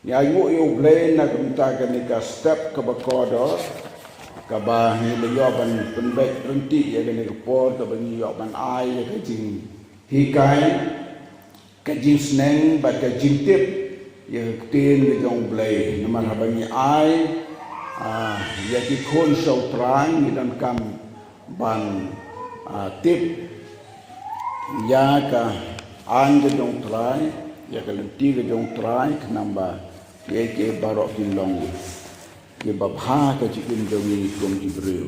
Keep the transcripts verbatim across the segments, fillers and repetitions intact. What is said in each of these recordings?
Ngi ainguh ïa U Blei na ka bynta kane ka step kaba kordor, kaba ngi la ïoh ban pynbeit ryntih ïa kane ka por, kaba ngi ïoh ban ai ïa ka jinghikai, ka jingsneng bad ka jingtip ïa ka ktien ka jong U Blei. Namar haba ngi ai, ah, ïa ki khun sha U Trai, ngi donkam ban, ah, tip ïa ka aiñ ka jong U Trai, ïa ka lynti ka jong U Trai, khnang ba kiei kiei baroh kin long kiba bha ha ka jingim jong ngi kum ki briew.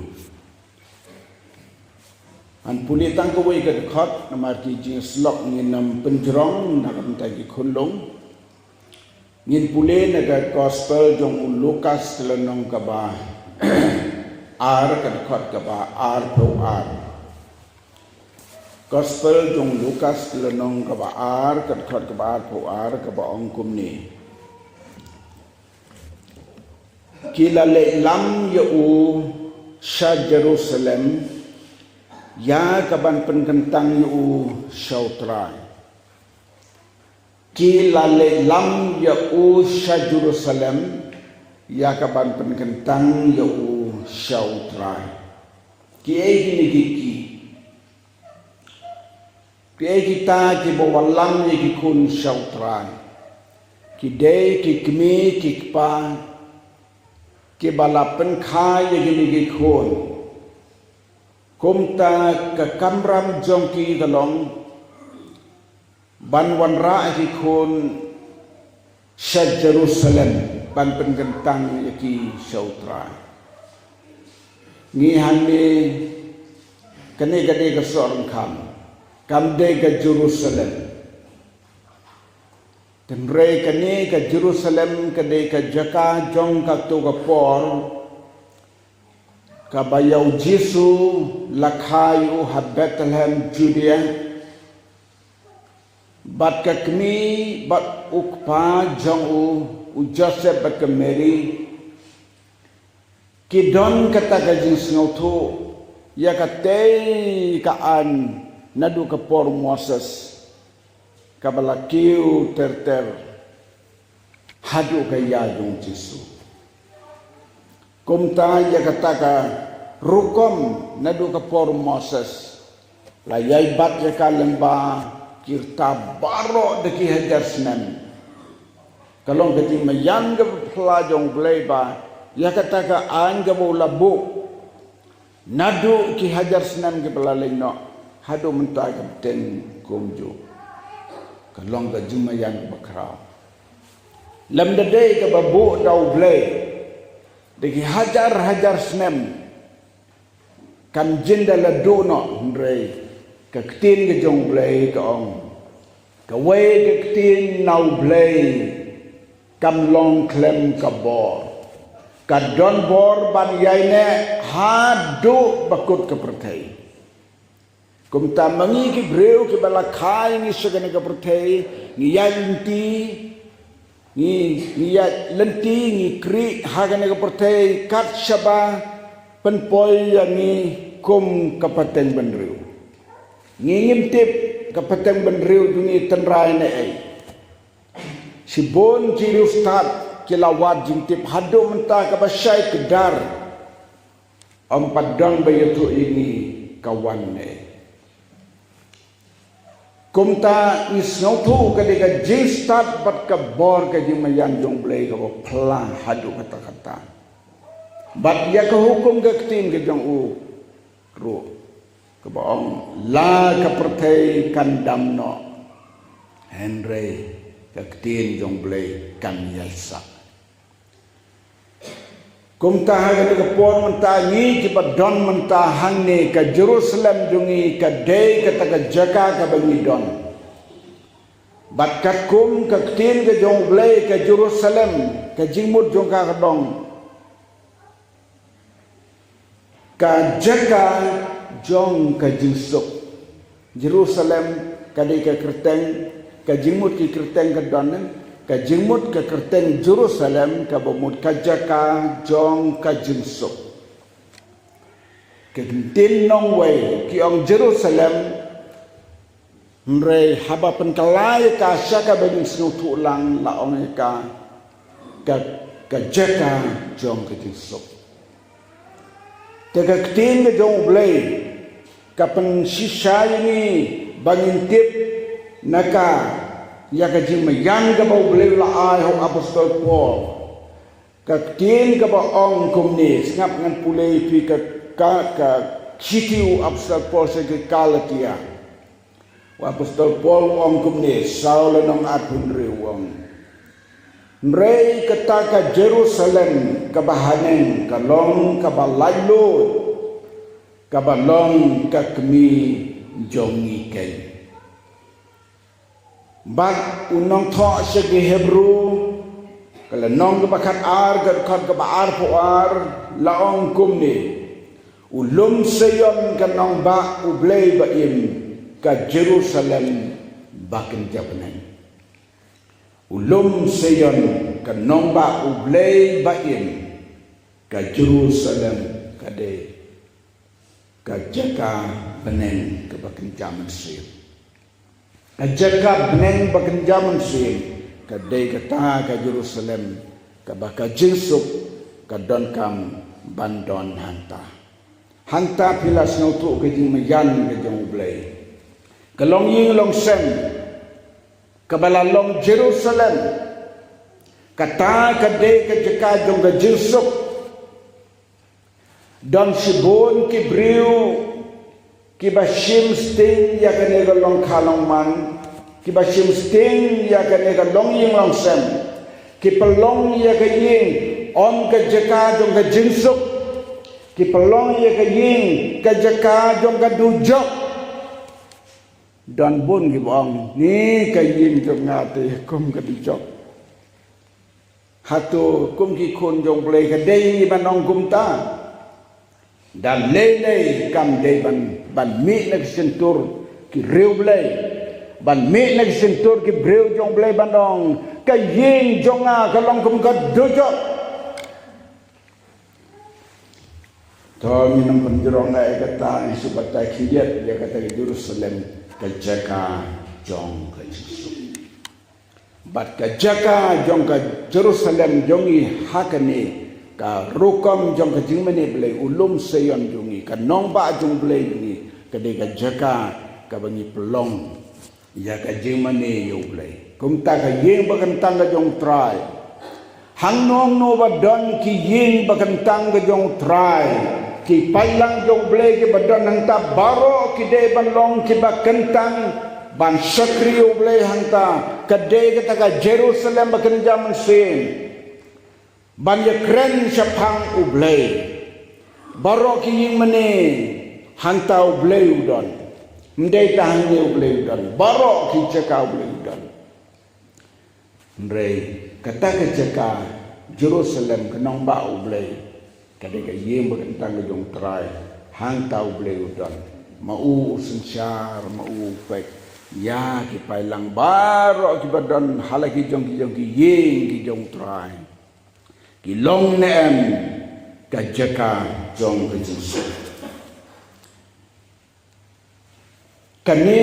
Ngan pule tang kawei ka dkhot, namar ki jingïasyllok ngin ym pynjrong na ka bynta ki khunlung. Ngin pule na ka Gospel jong u Lukas, ka lynnong kaba ar, ka dkhot kaba arphew ar. Gospel jong u Lukas, ka lynnong kaba ar, ka dkhot kaba arphew ar, kaba ong kumne: Ki la leit lam ïa u sha Jerusalem, ïa kaban pynkyntang ïa u sha U Trai. Ki la leit lam ïa u sha Jerusalem, ïa kaban pynkyntang ïa u sha U Trai. Kiei kine ki ki? Kiei kita kiba wallam ïa ki khun sha U Trai? Ki dei ki kmie ki kpa kiba la pynkha ïa kine ki khun. Kumta ka kamram jong ki ka long ban wanrah ïa ki khun sha Jerusalem, ban pynkyntang ïa ki sha U Trai. Ngi hangne, kane ka dei ka sohryngkham, kam dei ka Jerusalem. Hynrei kane ka Jerusalem ka dei ka jaka jong kato ka por, kaba ïa u Jisu la kha ïa u ha Bethlehem Judea, bad ka kmie bad u kpa jong u, u Joseph bad ka Mary, ki don kata ka jingsngewthuh ïa katei ka aiñ naduh ka por Moses, kaba la kiew ter ter haduh ka ïa jong u Jisu. Kumta ïa kata ka rukom naduh ka por Moses, la ïai bat ïa ka lyngba ki rta baroh da ki hajar snem. Ka long ka jingmaïan kaba phylla jong U Blei ba ïa kata ka aiñ kaba u la buh naduh ki hajar snem kiba la leit noh, haduh mynta ka bteng kumjuh. Ka long ka jingmaïan kaba khraw. Lymda dei kaba buh da U Blei da ki hajar hajar snem, kam jin da la duh noh, hynrei ka ktien ka jong U Blei ka ong, kawei ka ktien na U Blei kam long khlem ka bor. Ka don bor ban ïaineh haduh ba kut ka pyrthei. Kumta ma ngi ki briew kiba la kha ïa ngi sha kane ka pyrthei, ngi ïaid lynti, ngi, ngi ïaid lynti, ngi khrieh ha kane ka pyrthei kat shaba pynpoi ïa ngi kum ka pateng bynriew. Ngi ngim tip ka pateng bynriew jong ngi tynrai ne ei. Shibun ki riewstad ki la wad jingtip haduh mynta kaba shai kdar, ym pat don ba ïathuh ïa ngi ka wan ne ei. Kumta ngi sngewthuh ka dei ka jingstad bad ka bor ka jingmaïan jong U Blei kaba phylla haduh katta katta. Bad ïa ka hukum ka ktien ka jong u ruh kaba ong, la ka pyrthei kan dam noh, hynrei ka ktien jong U Blei kan ïaisah. Kumta ha kane ka por mynta ngi kiba don mynta hangne, ka Jerusalem jong ngi ka dei kata ka jaka kaba ngi don. Bad katkum ka ktien ka jong U Blei, ka Jerusalem, ka jingmut jong ka ka long ka jaka jong ka jingsuk. Jerusalem ka dei ka kyrteng, ka jingmut ki kyrteng ka don, ka jingmut ka kyrteng Jerusalem kaba mut ka jaka jong ka jingsuk. Ka ktien nongwei ki ong Jerusalem, hynrei haba pynkylla ïa ka sha kaba ngi sngewthuh lang la ong ïa ka ka, ka jaka jong ka jingsuk. Te ka ktien ka jong U Blei ka pynshisha ïa ngi ba ngin tip na ka, ïa ka jingmaïan kaba U Blei u la ai ha u apostol Paul. Ka ktien kaba ong kumne, sngap ngan pule ïa phi ka, ka, ka shithi u apostol Paul sha ki Galatia. U apostol Paul u ong kumne, saw lynnong arphew hynriew u ong: Hynrei kata ka Jerusalem kaba haneng ka long kaba laitluid, kaba long ka kmie jong ngi keiñ. Bad u nongthoh sha ki Hebru, ka lynnong kaba khatar, ka dkhot kaba arphew ar, la ong kumne: U lum Sion ka nongbah U Blei ba im, ka Jerusalem ba kynja bneng. U lum Sion ka nongbah U Blei ba im, ka Jerusalem ka dei ka jaka bneng kaba kynja mynsiem. Ka jaka bneng ba kynja mynsiem ka dei kata ka Jerusalem kaba ka jingsuk ka donkam ban don hangta. Hangta phi la sngewthuh ka jingmaïan ka jong U Blei. Ka longïing longsem kaba la long Jerusalem, kata ka dei ka jaka jong ka jingsuk. Don shibun ki briew kiba shim sting ïa kane ka long kha long man, kiba shim sting ïa kane ka longïing longsem, ki pynlong ïa ka ïing ym ka jaka jong ka jingsuk, ki pynlong ïa ka ïing ka jaka jong ka dujok. Don bun kiba ong, ne ka ïing jong nga te kum ka dujok. Hato kum ki khun jong U Blei ka dei ban ong kumta? Da lei lei kam dei ban, ban mih na ka shyntur ki briew U Blei, ban mih na ka shyntur ki briew jong U Blei ban ong, ka ïing jong nga ka long kum ka dujok. To ngin ym pynjrong ïa kata, ngin shu batai khyndiat ïa kata ka Jerusalem, ka jaka jong ka jingsuk. Bad ka jaka jong ka Jerusalem jong ngi ha kane ka rukom jong ka jingmane Blei, u lum Sion jong ngi, ka nongbah jong Blei jong ngi, ka dei ka jaka kaba ngi pynlong ïa ka jingmane ïa U Blei. Kumta ka ïing ba kyntang ka jong U Trai. Hangno hangno ba don ki ïing ba kyntang ka jong U Trai, ki paidlang jong U Blei kiba don hangta baroh ki dei ban long kiba kyntang ban shakri U Blei hangta, ka dei kata ka Jerusalem ba kynja mynsiem, ban ïakren shaphang U Blei. Baroh ki ïing mane hangta U Blei u don. Ym dei tang hangne U Blei u don, baroh ki jaka U Blei u don. Hynrei kata ka jaka Jerusalem ka nongbah U Blei, ka dei ka ïing ba kyntang ka jong U Trai, hangta U Blei u don. Ma u u synshar, ma u u peit ïa ki paidlang baroh kiba don ha la ki jong ki jong ki ïing ki jong U Trai. Ki long ne em ka jaka jong ka jingsuk? Kane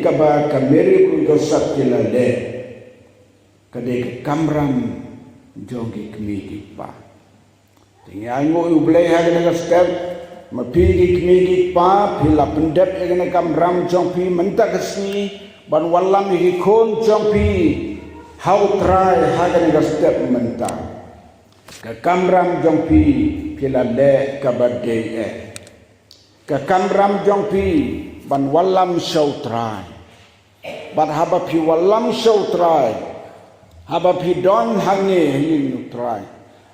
kaba ka Mary bad u Joseph ki la leh, ka dei ka kamram jong ki kmie ki kpa. Te ngi ainguh ïa U Blei ha kane ka step, ma phi ki kmie ki kpa, phi la pyndep ïa kane ka kamram jong phi mynta ka sngi, ban wallam ïa ki khun jong phi ha U Trai ha kane ka step mynta. Ka kamram jong phi, phi la leh kaba dei eh. Ka kamram jong phi ban wallam sha U Trai. Bad haba phi wallam sha U Trai, haba phi don hangne ha ïing U Trai,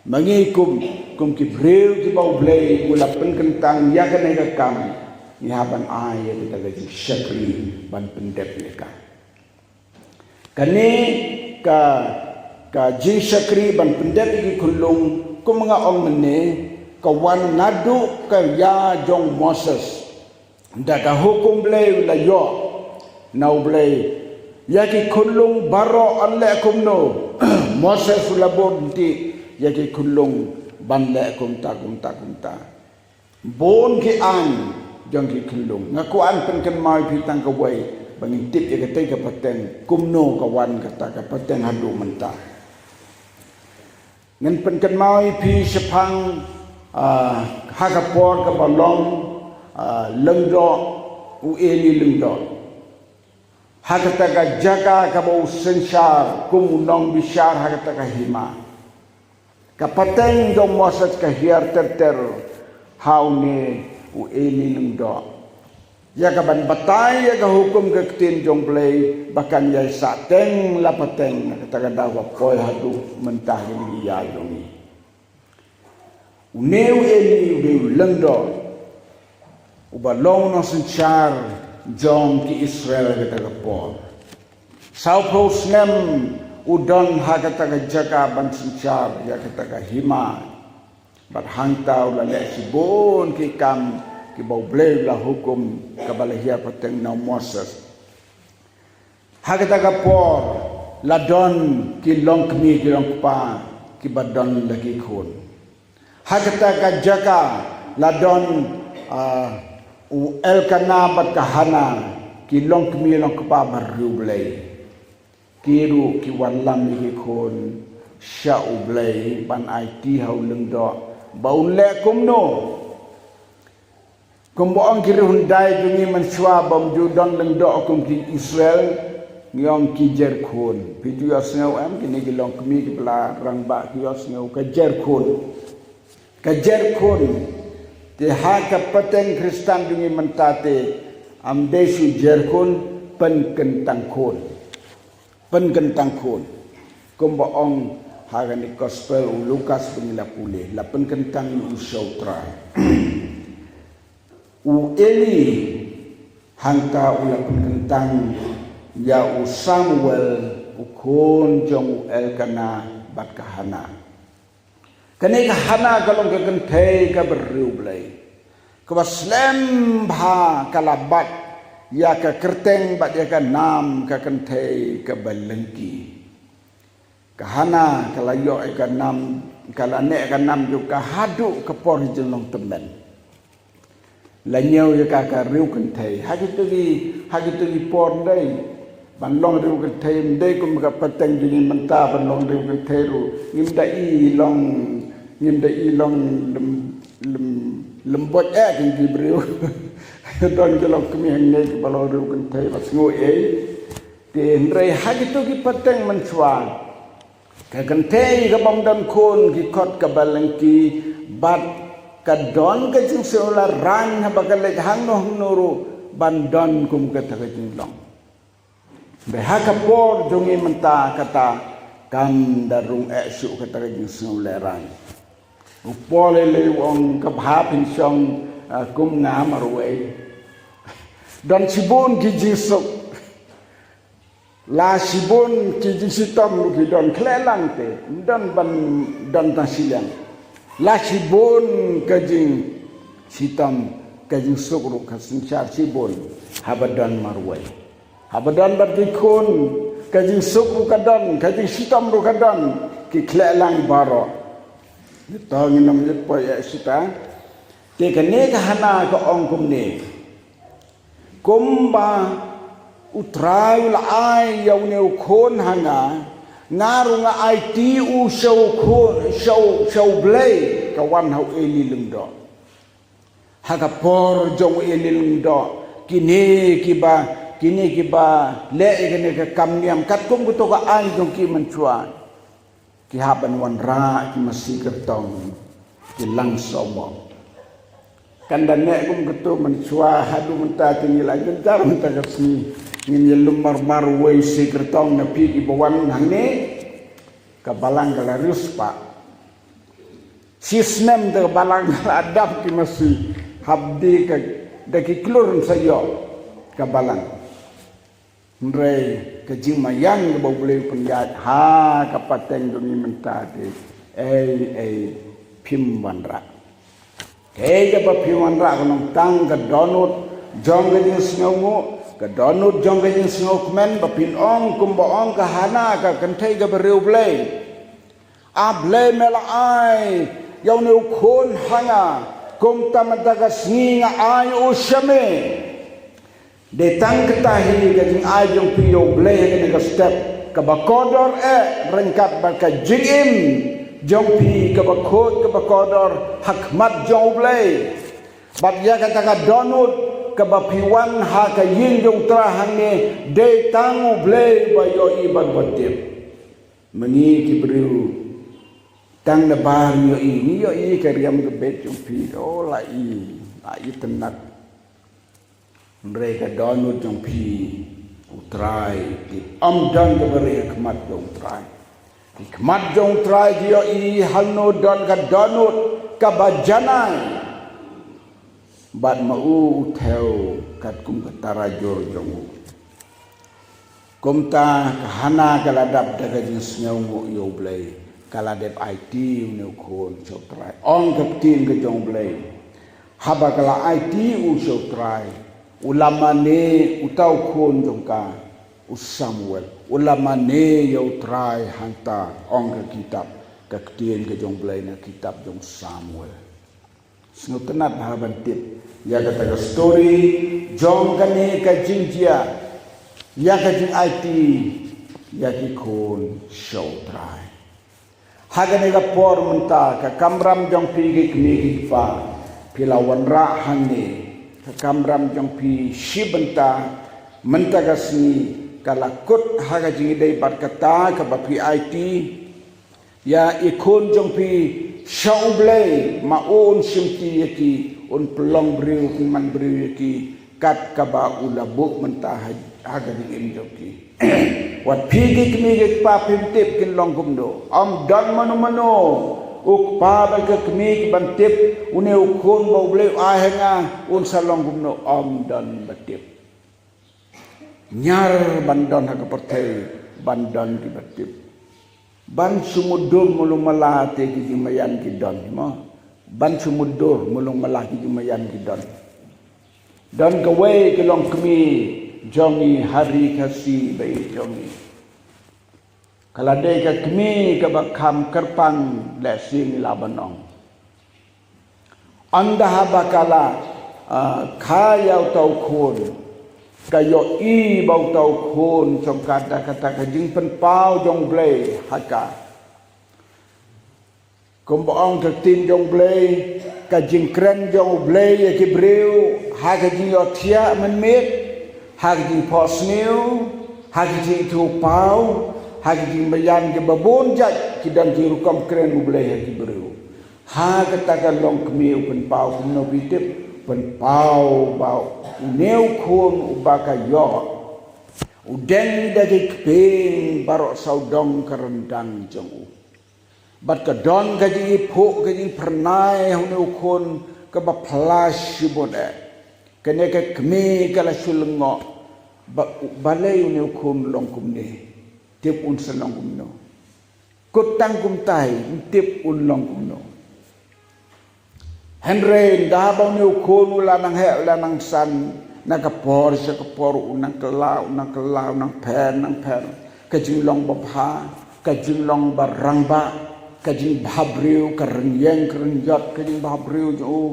ma ngi kum, kum ki briew kiba U Blei u la pynkyntang ïa kane ka kam, ngi hap ban ai ïa kata ka jingshakri ban pyndep ïa ka. Kane ka, ka jingshakri ban pyndep ïa ki khunlung, kum nga ong mynne, ka wan naduh ka ïa jong Moses. Da ka hukum Blei u la ïoh na U Blei, ïa ki khunlung baroh yn leh kumno. Moses u la bud lynti ïa ki khunlung ban leh kumta, kumta, kumta. Bun ki aiñ jong ki khunlung. Nga kwah ban pynkynmaw ïa phi tang kawei ba ngin tip ïa katei ka pateng, kumno ka wan kata ka pateng haduh mynta. Ngan pynkynmaw ïa phi shaphang, ah, ha ka por kaba long, ah, lyngdoh, u Eli lyngdoh. Ha kata ka jaka kaba u synshar kum u nongbishar ha kata ka hima. Ka pateng jong Moses ka hiar ter ter ha une u Eli lyngdoh. Ïa kaban batai ïa ka hukum ka ktien jong Blei ba kan ïai sahteng la pateng na kata ka daw ba poi haduh mynta ha kine ki ïa jong ngi. Une u Eli u dei u lyngdoh uba long u nongsynshar jong ki Israel ha kata ka por. Sawphew snem u don ha kata ka jaka ban synshar ïa kata ka hima. Bad hangta u la leh shibun ki kam kiba u Blei u la hukum kaba la hiar pateng na u Moses. Ha kata ka por la don ki longkmie ki longkpa kiba don la ki khun. Ha kata ka jaka la don, ah, u Elkana bad ka Hana ki longkmie longkpa ba riewblei. Ki ruh ki wanlam ïa ki khun sha u Blei ban aiti ha u lyngdoh ba un leh kumno. Kumba ong ki riew hyndai jong ngi mynshuwa bym ju don lyngdoh kum ki Israel, ngi ong ki jer khun. Phi ju ïohsngew em, kine ki longkmie kiba la rangbah ki ïohsngew ka jer khun. Ka jer khun. Te ha ka pateng Khristan jong ngi mynta te, ym dei shu jer khun, pynkyntang khun. Pynkyntang khun. Kumba ong ha kane gospel u Lukas ba ngi la pule, la pynkyntang ïa u sha u Trai. U Eli hangta u la pynkyntang ïa u Samuel, u khun jong u Elkana bad ka Hana. Kane ka Hana ka long ka kynthei kaba riewblei, kaba slem bha, ka la bat ïa ka kyrteng bad ïa ka nam ka kynthei kaba lyngkhi. Ka Hana ka la ïoh ïa ka nam, ka la neh ka nam jong ka haduh ka por jinglong tymmen. La ñiew ïa ka ka riew kynthei. Ha kito ki, ha kito ki por ym dei ban long riew kynthei, ym dei kum ka pateng jong ngi mynta ban long riew kynthei ruh. Ngim da i long, ngim da i long lem, lem, lem bot eh ki briew. Don ki longkmie hangne kiba long riew kynthei ba sngew ei. Te hynrei ha kito ki pateng mynshuwa, ka kynthei ka bym don khun, ki khot kaba lyngkhi, bad ka don ka jingsngewlehraiñ haba ka leit hangno hangno ruh ban don kum kata ka jinglong. Te ha ka por jong ngi mynta kata kam da rung eh shuh kata ka jingsngewlehraiñ. U Paul u lei u ong ka bha phin shong, ah, kum nga marwei. Don shibun ki jingsuk. La shibun ki jingshitom ruh ki don, khleh lang te, ym don ban don tang shiliang. La shibun ka jingshitom, ka jingsuk ruh ka synshar shibun haba don marwei. Haba don bad ki khun, ka jingsuk ruh ka don, ka jingshitom ruh ka don, ki khleh lang baroh. Nangta ngin ym ïoh poi eh shata. Te kane ka Hana ka ong kumne. Kumba U Trai u la ai ïa une u khun ha nga, nga ruh nga aiti u sha u khun, sha u, sha u Blei, ka wan ha u Eli lyngdoh. Ha ka por jong u Eli lyngdoh, kine kiba, kine kiba leh ïa kane ka kam niam katkum kato ka aiñ jong ki mynshuwa, ki hap ban wanrah ki masi kyrtong, ki lang sohmoh. Kan da neh kum kato mynshuwa, haduh mynta te ngi la jynjar mynta ka sngi. Ngin ïalum marmar uwei u masi kyrtong na phi kiba wan hangne. Ka balang ka la riewspah. Shi snem te ka balang ka la dap ki masi. Hapdeng ka, da ki klur sa ïoh ka balang. Hynrei ka jingmaïan kaba U Blei u pynïaid ha ka pateng jong ngi mynta te, ei, ei, phim wanrah. Kaei kaba phim wanrah ka long tang ka dohnud jong ka jingsngewnguh, ka dohnud jong ka jingsngewkmen, ba phin ong kumba ong ka Hana ka kynthei kaba riewblei. A Blei, me la ai ïa une u khun ha nga, kumta mynta ka sngi nga ai u sha me. Dei tang kata hi ka jingai jong phi ïa U Blei ha kane ka step, kaba kordor eh ryngkat bad ka jingim jong phi kaba khuid kaba kordor ha khmat jong U Blei. Bad ïa kata ka dohnud kaba phi wan ha ka ïing jong U Trai hangne, dei tang U Blei ba ïohi bad ba tip. Ma ngi ki briew, tang nabar ngi ïohi, ngi ïohi ka riam ka beit jong phi, oh, la i, la i tynnat. Hynrei ka dohnud jong phi, U Trai, ki ym don kaba rieh ha khmat jong U Trai. Ki khmat jong U Trai ki ïohi halno don ka dohnud kaba janai. Bad ma u u thew katkum ka tarajur jong u. Kumta ka Hana ka la dap da ka jingsngewnguh ïa U Blei, ka la dep aiti une u khun sha U Trai. Ong ka ktien ka jong U Blei. Haba ka la aiti u sha U Trai, u la mane uta u khun jong ka, u Samuel. U la mane ïa U Trai hangta, ong ka kitab, ka ktien ka jong U Blei na kitab jong Samuel. Sngewtynnat bha ban tip ïa kata ka story jong kane ka jingjia, ïa ka jingaiti ïa ki khun sha U Trai. Ha kane ka por mynta, ka kamram jong phi ki kmie ki kpa, phi la wanrah hangne. Ka kamram jong phi shi bynta, mynta ka sngi ka la kut ha ka jingïadei bad kata kaba phi aiti ïa i khun jong phi sha U Blei, ma u un shimti ïa ki, un pynlong briew, pynman briew ïa ki, kat kaba u la buh mynta ha, ha ka jingim jong ki. Wat phi ki kmie ki kpa phim tip kin long kumno. Ym don mano mano u kpa bad ka kmie ki ban tip une u khun ba U Blei u ai ha nga un sa long kumno, ym don ba tip. Ñiar ban don ha ka pyrthei ban don kiba tip. Ban shu mutdur mulung mala te ki jingmaïan ki don, mo. Ban shu mutdur mulung mala ki jingmaïan ki don. Don kawei ka longkmie jong ngi ha Ri Khasi ba ïeit jong ngi. Ka la dei ka kmie kaba kham kyrpang lehse ngi lah ban ong. Ynda haba ka la, ah, kha ïa uta u khun, ka ïohi ba uta u khun jong ka da kata ka jingpynpaw jong U Blei ha ka. Kumba ong ka ktien jong U Blei, ka jingkren jong U Blei ïa ki briew ha ka jingïohthiah mynmiet, ha ka jingphohsniew, ha ka jingithuhpaw, ha ka jingmaïan kiba bun jait, ki don ki rukom kren U Blei ha ki briew. Ha kata ka longkmie u pynpaw kumno phi tip, pynpaw ba une u khun uba ka ïoh u deng da ki kpieng baroh sawdong ka ryndang jong u. Bad ka don ka jingiphuh ka jingphyrnai ha une u khun kaba phylla shibun eh. Kane ka kmie ka la shu lyngngoh ba, balei une u khun long kumne. Tip un sa long kumno. Kut tang kumtai, tip un long kumno. Hynrei ynda ba une u khun u la nang heh u la nang san, na ka por sha ka por u nang kylla, u nang kylla, u nang pher, nang pher. Ka jinglong babha, ka jinglong barangbah, ka jingbhabriew, ka rynïeng ka rynïot, ka jingbhabriew jong u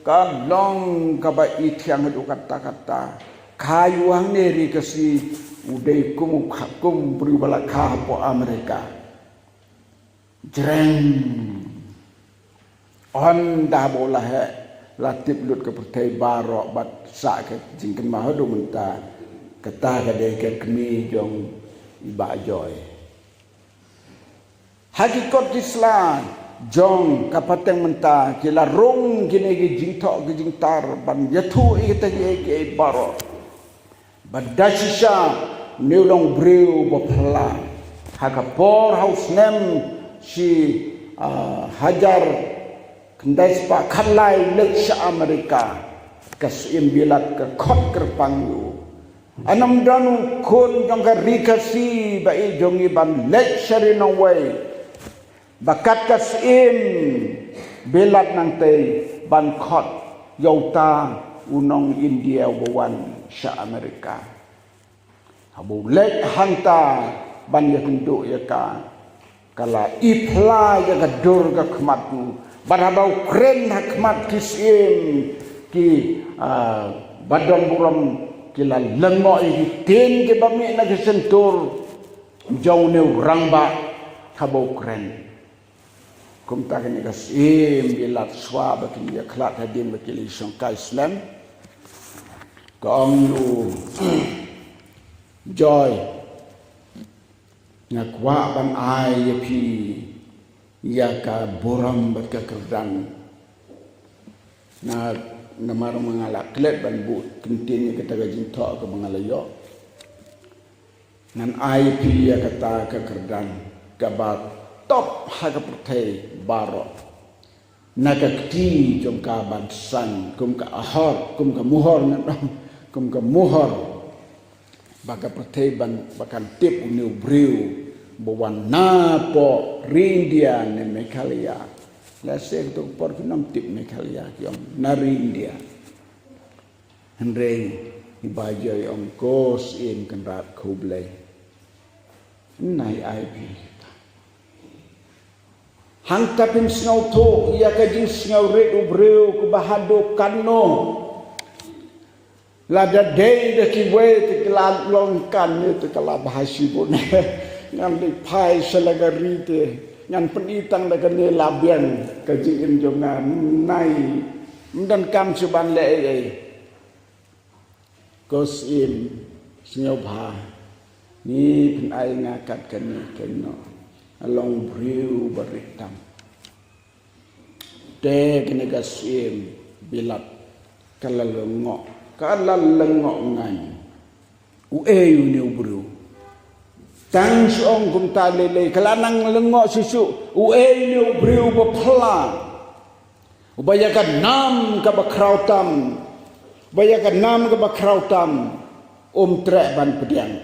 ka long kaba i thiang haduh katta katta. Kha ïa u hangne Ri Khasi, u dei kum u kha, kum briew ba la kha hapoh Amerika. Jreng. Ynda ba u la heh, la tip lut ka pyrthei baroh bad sah ka jingkynmaw haduh mynta. Kata ka dei ka kmie jong i Bah Joy. Ha ki kot ki sla jong ka pateng mynta ki la rung kine ki jingthoh ki jingtar ban ïathuh ïa kita kiei kiei baroh. Bad da shisha une u long briew ba phylla. Ha ka por ha u snem shi, ah, hajar khyndai spah khatlai u leit sha Amerika. Ka Syiem Bilat ka khot kyrpang ïa u. Ym don u khun jong ka Ri Khasi ba ïeit jong ngi ban leit sha ri nongwei. Ba kat ka Syiem Bilat nangtei ban khot ïa uta u nong India uba wan sha Amerika. Haba u leit hangta ban ïakynduh ïa ka, ka la i phylla ïa ka dur ka khmat u. Bad haba u kren ha khmat ki syiem ki, ah, ba don burom, ki la lyngngoh ïa ki ktien kiba mih na ki shyntur jong une u rangbah haba u kren. Kumta kane ka Syiem Bilat shuwa ba kin ïa khlad hadien ba ki la shongkai slem, ka ong ïa u, Joy, nga kwah ban ai ïa phi ïa ka burom bad ka kyrdan. Na, namar ma nga la klet ban buh kyntien ïa kata ka jingthoh kaba nga la ïoh. Ngan ai ïa phi ïa kata ka kyrdan kaba top ha ka pyrthei baroh. Na ka kti jong ka ban sign, kum ka ahor, kum ka muhor ngan ong, kum ka muhor. Ba ka pyrthei ban, ba kan tip une u briew ba wan napoh ri India ne Meghalaya. Lehse kato ka por phin ym tip Meghalaya, ki ong na ri India. Hynrei i Bah Joy ong, ko Syiem Kynrad, khublei. Nai ai phi. Hangta phin sngewthuh ïa ka jingsngewrit u briew kaba haduh katno. Lada dei da kiwei te ki la long kan ne te ka la bha shibun. Ngan leit phai sha la ka ri te, ngan pyni tang da kane la biang ka jingim jong nga. Nai, ym donkam shuh ban leh ei ei. Ko Syiem, sngewbha, ngi pyn-ai nga kat kane kano, nga long briew ba rit tam. Te kane ka Syiem Bilat ka la lyngngoh, ka la lyngngoh ngan. Uei une u briew? Tang shu ong kumta lei lei, ka la nang lyngngoh shuh shuh, uei une u briew ba phylla, uba ïa ka nam kaba khraw tam, uba ïa ka nam kaba khraw tam um treh ban pdiang.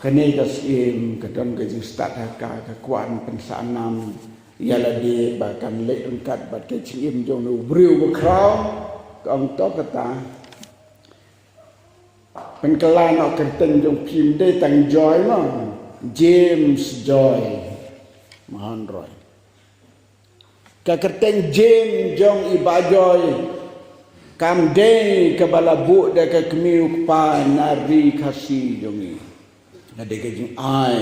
Kane ka Syiem ka don ka jingstad ha ka, ka kwah ban pynsah nam ïa lade ba kan leit ryngkat bad ka jingim jong une u briew ba khraw. Ka ong to kata, pynkylla noh kyrteng jong phi, ym dei tang Joy mo, James Joy Mahon Roy. Ka kyrteng James jong i Bah Joy kam dei kaba la buh da ka kmie u kpa na ri Khasi jong ngi. Ka dei ka jingai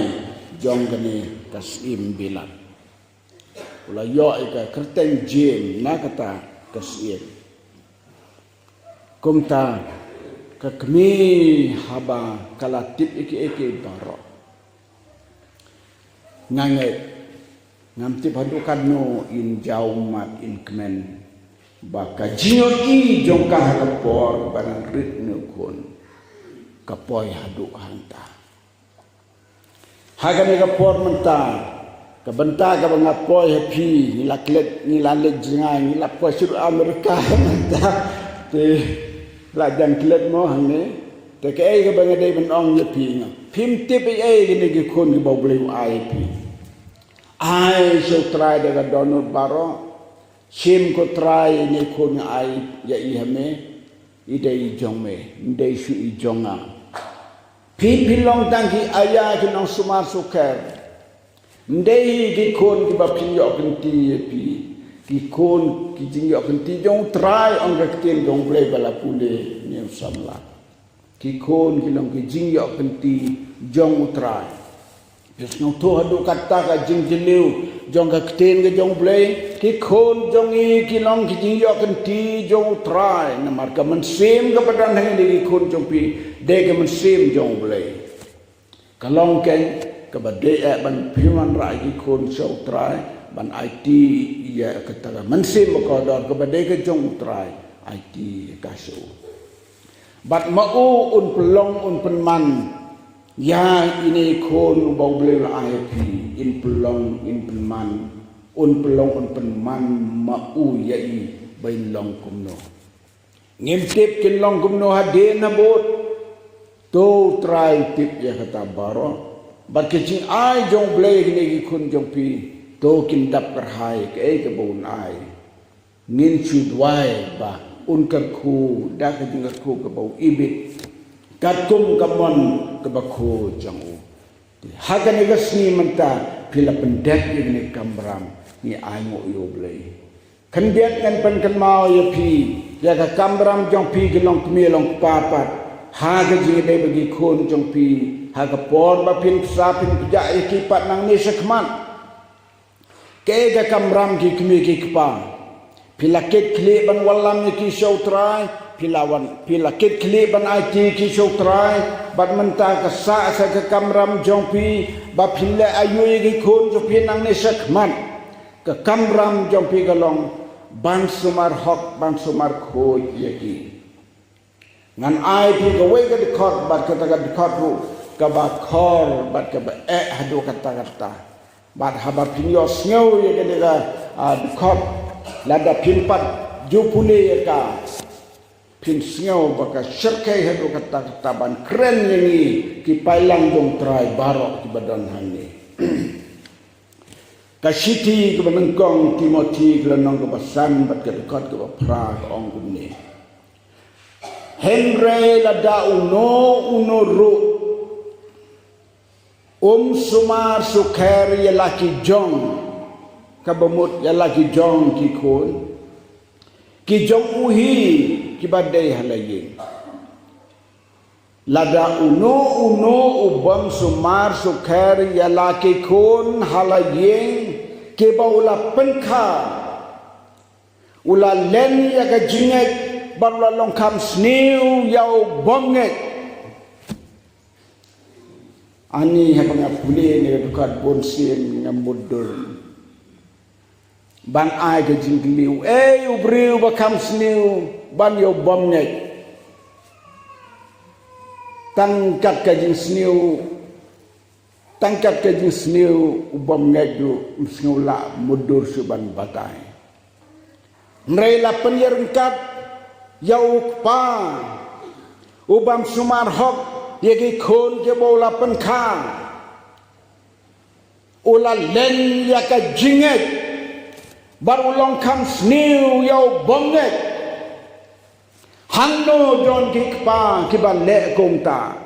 jong kane ka Syiem Bilat. U la ïoh ïa ka kyrteng James na kata ka Syiem. Kumta ka kmie haba ka la tip ïa kiei kiei baroh. Nga ngeit, ngam tip haduh katno in jaw mad in kmen ba ka jingïohi jong ka ha ka por ba nang rit ne u khun ka poi haduh hangta. Ha kane ka por mynta, ka bynta kaba nga poi ha phi, ngi la klet, ngi la leit jngai, ngi la poi sha Amerika mynta. Te la jan klet mo hangne. Te kaei kaba nga dei ban ong ïa phi nga, phim tip ei ei kine ki khun kiba U Blei u ai ïa phi. Ai sha U Trai da ka dohnud baroh. Shim ko Trai, ine i khun nga ai ïa i ha me, i dei i jong me, ym dei shuh i jong nga. Phi phi long tang ki aya ki nongsumar sukher. Ym dei ki khun kiba phin ïoh kynti ïa phi. Ki khun ki jingïoh kynti jong U Trai, ong ka ktien jong U Blei ba la pule ne u samla. Ki khun ki long ki jingïoh kynti jong U Trai. Phi sngewthuh haduh katta ka jingjylliew jong ka ktien ka jong U Blei. Ki khun jong ngi ki long ki jingïoh kynti jong U Trai. Namar ka mynsiem kaba don hangne ki khun jong phi, dei ka mynsiem jong U Blei. Ka long keiñ kaba dei eh ban pynwanrah ïa ki khun sha U Trai, ban aiti ïa kata ka mynsiem bakordor kaba dei ka jong U Trai, aiti ïa ka sha u. Bad ma u un pynlong un pynman ïa ine i khun uba U Blei u la ai ïa phi, in pynlong in pynman, un pynlong un pynman ma u ïa i ba in long kumno. Ngim tip kin long kumno hadien habud. To U Trai u tip ïa kata baroh. Bad ka jingai jong U Blei kine ki khun jong phi, to kin dap kyrhai kaei kaba un ai. Ngin shu duwai ba un kyrkhu da ka jingkyrkhu kaba u ibit, katkum ka mon kaba khuid jong u. Ha kane ka sngi mynta phi la pyndep ïa kane ka kamram, ngi ainguh ïa U Blei. Khyndiat ngan pynkynmaw ïa phi, ïa ka kamram jong phi ki longkmie longkpa pat, ha ka jingïadei bad ki khun jong phi, Ha ka por ba phin psa phin pjah ïa ki pat nangne shakhmat. Kaei ka kamram ki kmie ki kpa? Phi la kit khlieh ban wallam ïa ki sha U Trai, phi la wan, phi la kit khlieh ban aiti ïa ki sha U Trai, bad mynta ka sah sa ka kamram jong phi, ba phin leh aïu ïa ki khun jong phi nangne shakhmat. Ka kamram jong phi ka long ban sumar hok, ban sumar khuid ïa ki. Ngan ai phi kawei ka dkhot, bad kata ka dkhot ruh kaba khor, bad kaba eh haduh katta katta. Bad haba phin ïohsngew ïa kane ka, ah, dkhot, lada phin pat ju pule ïa ka, phin sngew ba ka shyrkhei haduh katta katta ban kren ïa ngi ki paidlang jong U Trai baroh kiba don hangne. Ka shithi kaba nyngkong Timothi ka lynnong kaba san bad ka dkhot kaba phra ka ong kumne. Hynrei lada uno uno ruh um sumar sukher ïa la ki jong, kaba mut ïa la ki jong ki khun ki jong u hi kiba dei ha la ïing. Lada uno uno u bym sumar sukher ïa la ki khun ha la ïing kiba u la pynkha, u la len ïa ka jingngeit bad u la long kham sniew ïa u bymngeit. Ani haba nga pule ïa kane ka dkhot bun sien nga mutdur ban ai ka jingkylli, ei u briew ba kham sniew ban ïa u bymngeit. Tang kat ka jingsniew, tang kat ka jingsniew u bymngeit ruh um sngew lah mutdur shuh ban batai. Hynrei la pynïaryngkat ïa u kpa u bym sumar hok ïa ki khun kiba u la pynkha. U la len ïa ka jingngeit bad u long kham sniew ïa u bymngeit. Hangno don ki kpa kiba leh kumta?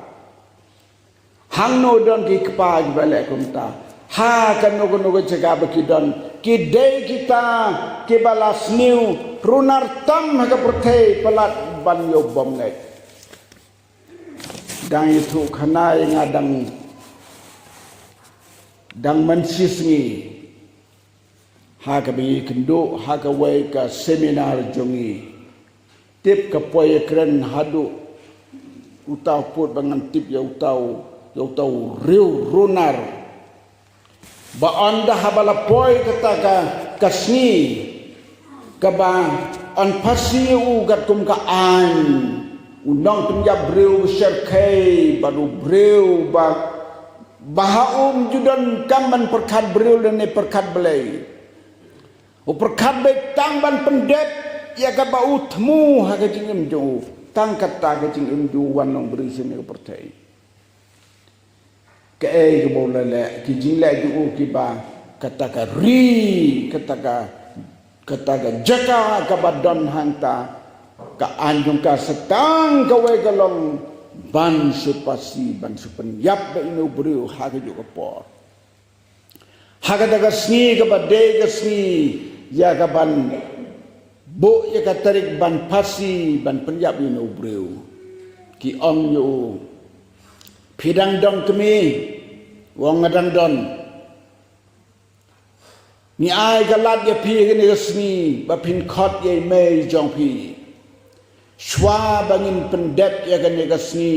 Hangno don ki kpa kiba leh kumta? Ha kano kano ka jaka ba ki don, ki dei kita kiba la sniew runar tam ha ka pyrthei palat ban ïa u bymngeit. Dang ïathuh khana ïa nga dang, dang mynshisngi ha kaba ngi kynduh ha kawei ka seminar jong ngi. Tip ka poi ïakren haduh uta u pud ba ngan tip ïa uta u, ïa uta u riew runar. Ba ynda haba la poi kata ka, ka sngi kaba yn phasi ïa u katkum ka aiñ, u nongpynïap briew ba shyrkhei bad u briew ba, ba ha um ju donkam ban pyrkhat briew lane pyrkhat Blei. U pyrkhat beit tang ban pyndep ïa kaba u thmu ha ka jingim jong u. Tang kata ka jingim jong u wan long briew sha kane ka pyrthei. Kaei kaba u la leh, ki jingleh jong u kiba, kata ka ri, kata ka, kata ka jaka kaba don hangta, ka aiñ jong ka sa tang kawei ka long ban shu phasi, ban shu pynïap bad ine u briew ha kajuh ka por. Ha kata ka sngi kaba dei ka sngi ïa kaban buh ïa ka tarik ban phasi ban pynïap ïa une u briew, ki ong ïa u, phi dang don kmie? U ong, nga dang don. Ngi ai ka lad ïa phi ha kane ka sngi ba phin khot ïa i mei jong phi. Shuwa ba ngin pyndep ïa kane ka sngi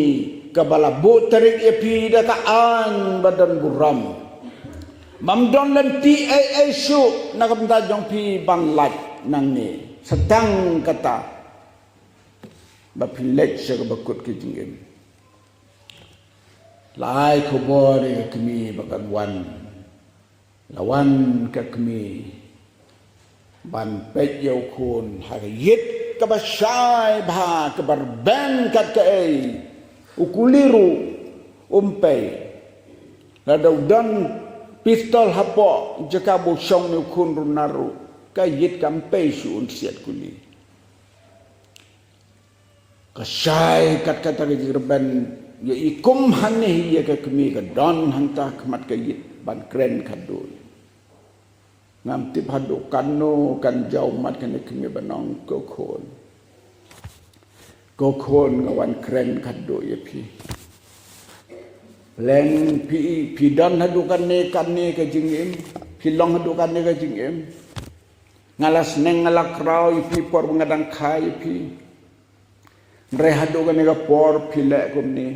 kaba la buh tarik ïa phi da ka aiñ ba don burom, bym don lynti ei ei shuh na ka bynta jong phi ban lait nangne. Sa tang kata ba phin leit sha kaba kut ka jingim. La ai khubor ïa ka kmie ba kan wan. La wan ka kmie ban peit ïa u khun ha ka ïit kaba shai bha, kaba rben kat kaei. U kuli ruh um pei. Lada u don pistol hapoh jaka ba u shong ïa u khun runar ruh, ka ïit kam pei shuh, un siat kuli. Ka shai kat kata ka jingrben ïa i, kum hangne hi ïa ka kmie ka don hangta khmat ka ïit ban kren khadduh. Ngam tip haduh katno kan jaw mat kane ka kmie ban ong, ko khun, ko khun, nga wan kren khadduh ïa phi. Pleng phi, phi don haduh kane, kane ka jingim, phi long haduh kane ka jingim. Nga la sneng, nga la kraw ïa phi por ba nga dang kha ïa phi. Hynrei haduh kane ka por phi leh kumne.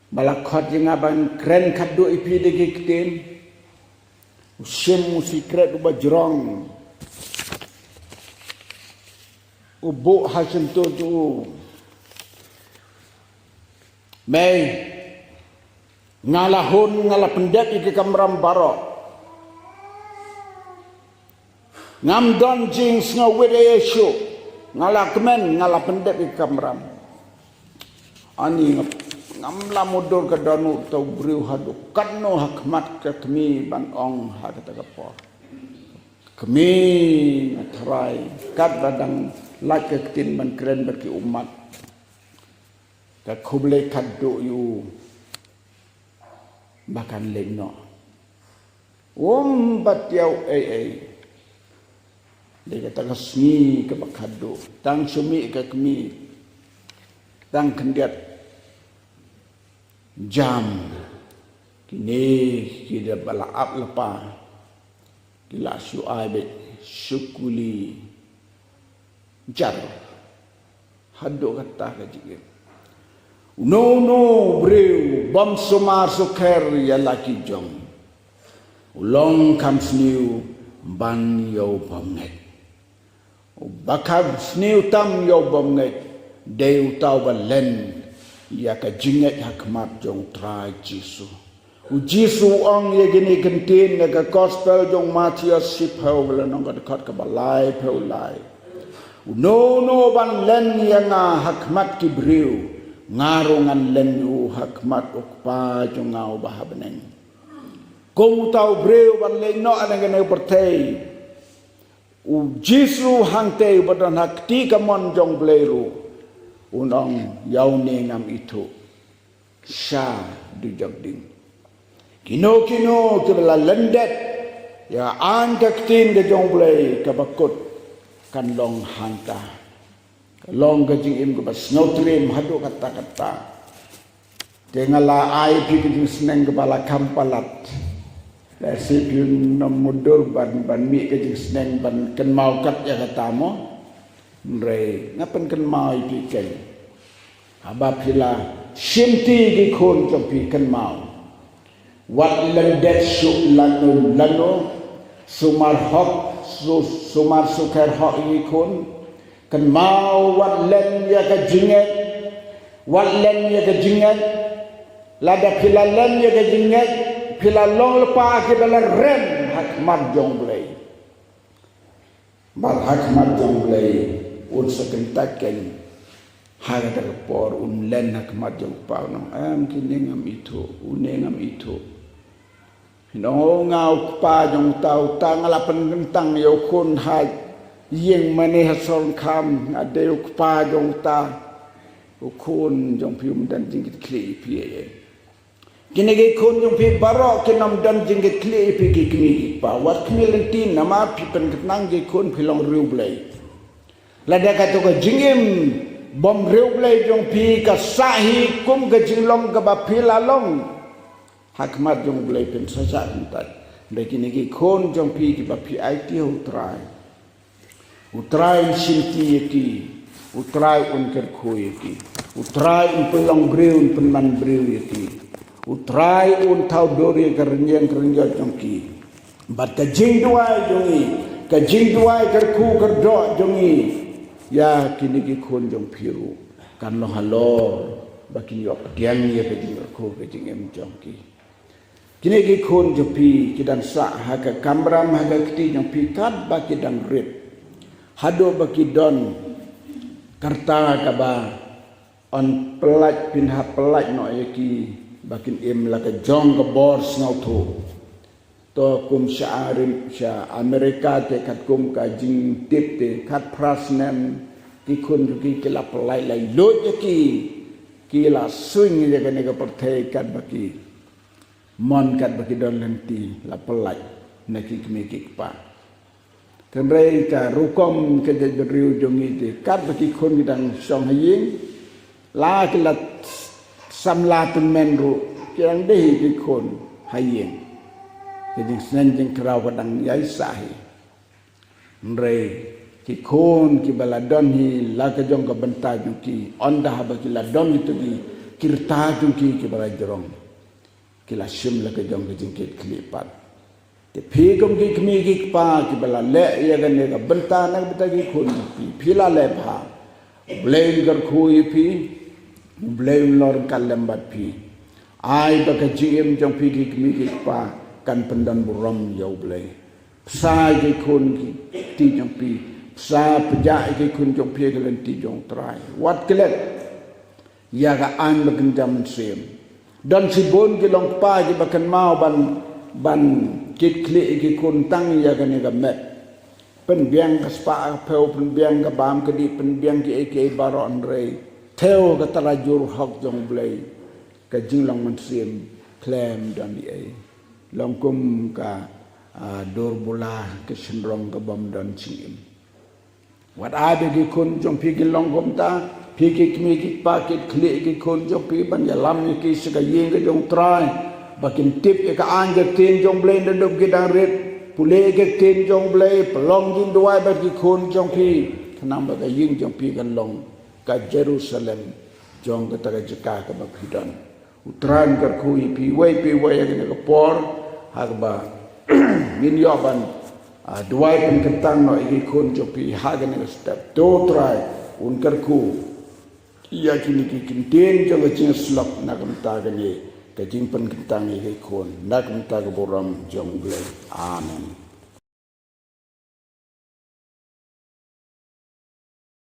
Ba la khot ïa nga ban kren khadduh ïa phi da ki ktien. U shim u sikret uba jrong. U buh ha shyntur jong u. Mei, nga la hun, nga la pyndep ïa ki kamram baroh. Ngam don jingsngewrit ei ei shuh. Nga la kmen, nga la pyndep ïa ki kamram. Ani ngam, ngam la mutdur ka dohnud uto u briew haduh katno ha khmat ka kmie ban ong ha kata ka por. Kmie, nga tharai katba dang lait ka ktien ban kren bad ki ummat. Ka khublei khadduh ïa u ba kan leit noh. Um bat ïa u ei ei. Dei kata ka sngi kaba khadduh. Tang shu mih ka kmie. Tang khyndiat jam. Kine ki da ba la ap lypa. Ki la shu ai beit shu kuli jar. Haduh kata ka jingim. Uno uno u briew bym sumar sukher ïa la ki jong u long kham sniew ban ïa u bym ngeit. Uba kham sniew tam ïa u bym ngeit dei uta uba len ïa ka jingngeit ha khmat jong u Trai Jisu. U Jisu u ong ïa kine ki ktien na ka gospel jong u Mathaios shiphew, lynnong ka dkhot kaba laiphew lai. Uno uno uban len ïa nga ha khmat ki briew, nga ruh ngan len ïa u ha khmat u Kpa jong nga uba ha bneng. Kum uta u briew uban leit noh na kane ka pyrthei. U Jisu hangtei uba don ha kti kamon jong u Blei ruh un ong ïa une ngam ithuh. Sha dujok ding. Kino kino kiba la lyndet ïa ka ktien ka jong u Blei kaba kut kan long hangta. Ka long ka jingim kaba sngewtriem haduh katta katta. Te nga la ai phi ka jingsneng kaba la kham palat. Lehse phi nym mutdur ban, ban mih ka jingsneng ban kynmaw kat ïa kata mo. Hynrei nga pynkynmaw ïa phi keiñ. Haba phi la shimti ki khun jong phi, kynmaw. Wat lyndet shuh lano lano, sumar hok, su-, sumar sukher hok ïa ki khun. Kynmaw wat len ïa ka jingngeit, wat len ïa ka jingngeit. Lada phi la len ïa ka jingngeit, phi la long lypa kiba la rem ha khmat jong u Blei. Bad ha khmat jong u Blei un sa kyntait keiñ. Ha kata ka por un len ha khmat jong u Kpa, un ong, em, kine ngam ithuh, une ngam ithuh. Phin ong, o nga u kpa jong uta, uta nga la pynkyntang ïa u khun ha ïing mane ha Sohryngkham, nga dei u kpa jong uta. U khun jong phi um don jingkitkhlieh ïa phi ei ei. Kine ki khun jong phi baroh kin ym don jingkitkhlieh ïa phi ki kmie ki kpa. Wat khmih lynti namar phi pynkyntang ki khun, phi long riewblei. Lada kato ka jingim bym riewblei jong phi ka sah hi kum ka jinglong kaba phi la long ha khmat jong u Blei, phin sa shah kyntait. Hynrei kine ki khun jong phi kiba phi aiti ha u Trai, u Trai un shimti ïa ki, u Trai un kyrkhu ïa ki, u Trai un pynlong briew, un pynman briew ïa ki, u Trai un thaw dur ïa ka rynïeng ka rynïot jong ki. Bad ka jingduwai jong ngi, ka jingduwai kyrkhu kyrdoh jong ngi ïa kine ki khun jong phi ruh kan long halor ba kin ïoh pdiang ïa ka jingkyrkhu ka jingim jong ki. Kine ki khun jong phi ki dang sah ha ka kamram ha ka kti jong phi katba ki dang rit, haduh ba ki don ka rta kaba yn pyllait, phin hap pyllait noh ïa ki ba kin im la ka jong ka bor sngewthuh. To kum sha Arim-, sha Amerika te katkum ka jingtip te khatphra snem ki khun jong ki ki la pyllait, la luid ïa ki, ki la swing ïa kane ka pyrthei katba ki mon, katba ki don lynti, la pyllait na ki kmie ki kpa. Hynrei ka rukom ka jaitbynriew jong ngi te katba ki khun ki dang shong ha ïing, la ki la samla tymmen ruh, Ki dang dei hi ki khun ha ïing. Ka jingsneng jingkhraw ka dang ïai sah hi. Hynrei ki khun kiba la don hi la ka jong ka bynta jong ki, ynda haba ki la don hi to ki, ki rta jong ki kiba la jrong, ki la shim la ka jong ka jingkit khlieh pat. Te phi kum ki kmie ki kpa kiba la leh ïa kane ka bynta na ka bynta ki khun jong phi, phi la leh bha. U Blei un kyrkhu ïa phi, U Blei un long ryngkat lem bad phi. Ai ba ka jingim jong phi ki kmie ki kpa kan pyndon burom ïa U Blei. Bsa ïa ki khun ki kti jong phi, bsa pynjah ïa ki khun jong phi ha ka lynti jong U Trai. Wat klet ïa ka aiñ ba kynja mynsiem. Don shibun ki long kpa kiba kynmaw ban, ban kit khlieh ïa ki khun tang ïa kane ka met. Pynbiang ka spah ka phew, pynbiang ka bam ka dih, pynbiang kiei kiei baroh, hynrei thew ka tara jur hok jong U Blei, ka jinglong mynsiem khlem don ei ei. Long kum ka, ah, dur bula, ka shynrong kabym don jingim. Wat ai ba ki khun jong phi kin long kumta. Phi ki kmie ki kpa, kit khlieh ïa ki khun jong phi ban ïalam ïa ki sha ka ïing ka jong U Trai, ba kin tip ïa ka aiñ ka ktien jong U Blei naduh ba ki dang rit. Pule ïa ka ktien jong U Blei, pynlong jingduwai bad ki khun jong phi, khnang ba ka ïing jong phi kan long ka Jerusalem jong kata ka jaka kaba phi don. U Trai un kyrkhu ïa phi iwei pa iwei ha kane ka por, ha kaba ngin ïoh ban, ah, duwai pynkyntang noh ïa ki khun jong phi ha kane ka step. To U Trai un kyrkhu ïa kine ki kyntien jong ka jingïasyllok na ka bynta kane ka jingpynkyntang ïa ki khun, na ka bynta ka burom jong U Blei. Amen.